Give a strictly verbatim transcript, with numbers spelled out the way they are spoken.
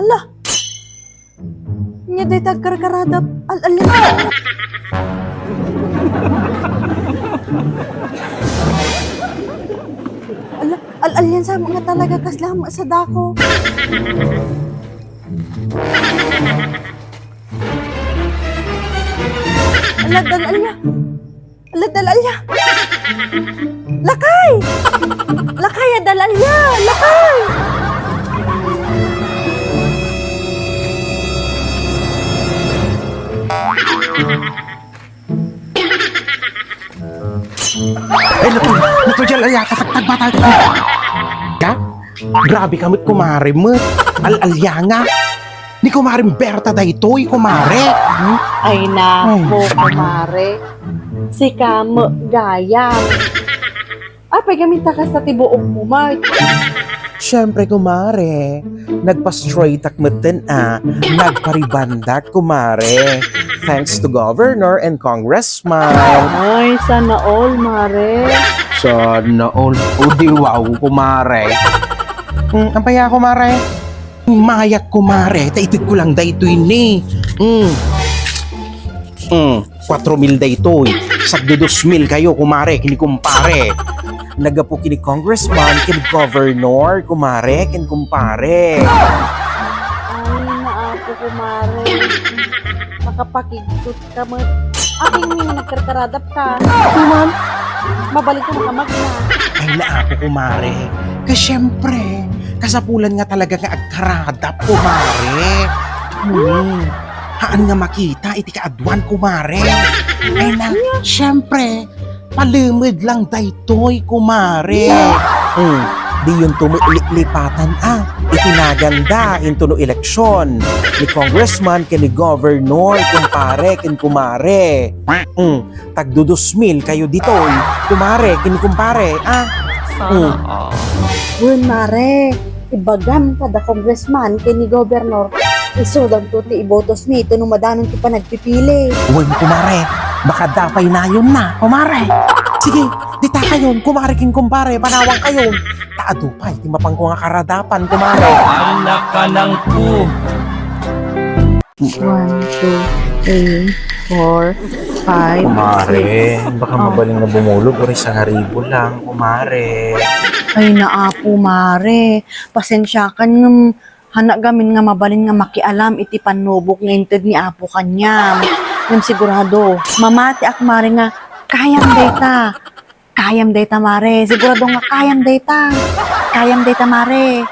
Ala! Nya dayta agkarkarada, al-alian. Ala, al-alian sa nga talaga kasla met sadako. Ala, dal-alia. Ala, dal-alia. Lakay! Lakay a dal-alia! Lakay! Ay, naku, naku, dal-alia, tatagtag ba tayo? Ka? Grabe ka met, kumare met. Al-alia nga. Ni kumareng Berta daytoy, kumare. Hmm? Ay, nako, ay, kumare. Sika met gayam. Apay gamin ta kasta ti buokmo, Mark? Siyempre, kumare. Nagpa-straightak metten a. Nagpa-rebandak, kumare. Thanks to Governor and Congressman. Ay, sana all, mare. Sana all. O, di wow, kumare. Mm, ampay a, kumare? Mayak, kumare, ta ited ko lang daytoy ni. Mm. Mm, kuatro mil daytoy. Sagdi dos mil kayo, kumare, ken ni kumpare. Naggapu ken ni congressman, ken governor, kumare, ken kumpare. Ay, naapo, kumare. Makapakigtot ka met. Apay nga nagkarkaradap ka? Tuman. Mabalin ka makamagna. Ay, naapo, kumare. Ka siyempre, kasapulan nga talaga nga agkaradap, kumare. Hmm. Haan nga makita iti kaaduan, kumare. Ay na, siyempre, palemed lang daytoy, kumare. Hmm. Diyonto met liklipatan, a. Iti naganda, intono eleksyon ni congressman ken ni governor, kumpare ken kumare. Hmm. Tagdu dos mil kayo ditoy, kumare ken kumpare, a. Sana all. Wen, mare, ibagam kada congressman ken ni governor, isudanto ti ibotosmi tapno madanon ti panagpipili. Wen, kumare, baka adda pay nayonna, kumare. Sige, dita kayon, kumare ken kumpare, panawang kayon. Ta adu pay ti mapanko nga karadapan, kumare. Anak ka ng pu- One, two, three, four, five, kumare, six. Baka mabalin nga bumulog, uray sangaribu lang, kumare. Ay, naapo, mare. Pasensiakan ngem, haanak gamin nga mabalin nga makialam iti pannubok nga inted ni Apo kaniam. Ngem sigurado, mamatiak, mare, nga kayam dayta. Kayam dayta, mare. Sigurado nga kayam dayta. Kayam dayta, mare.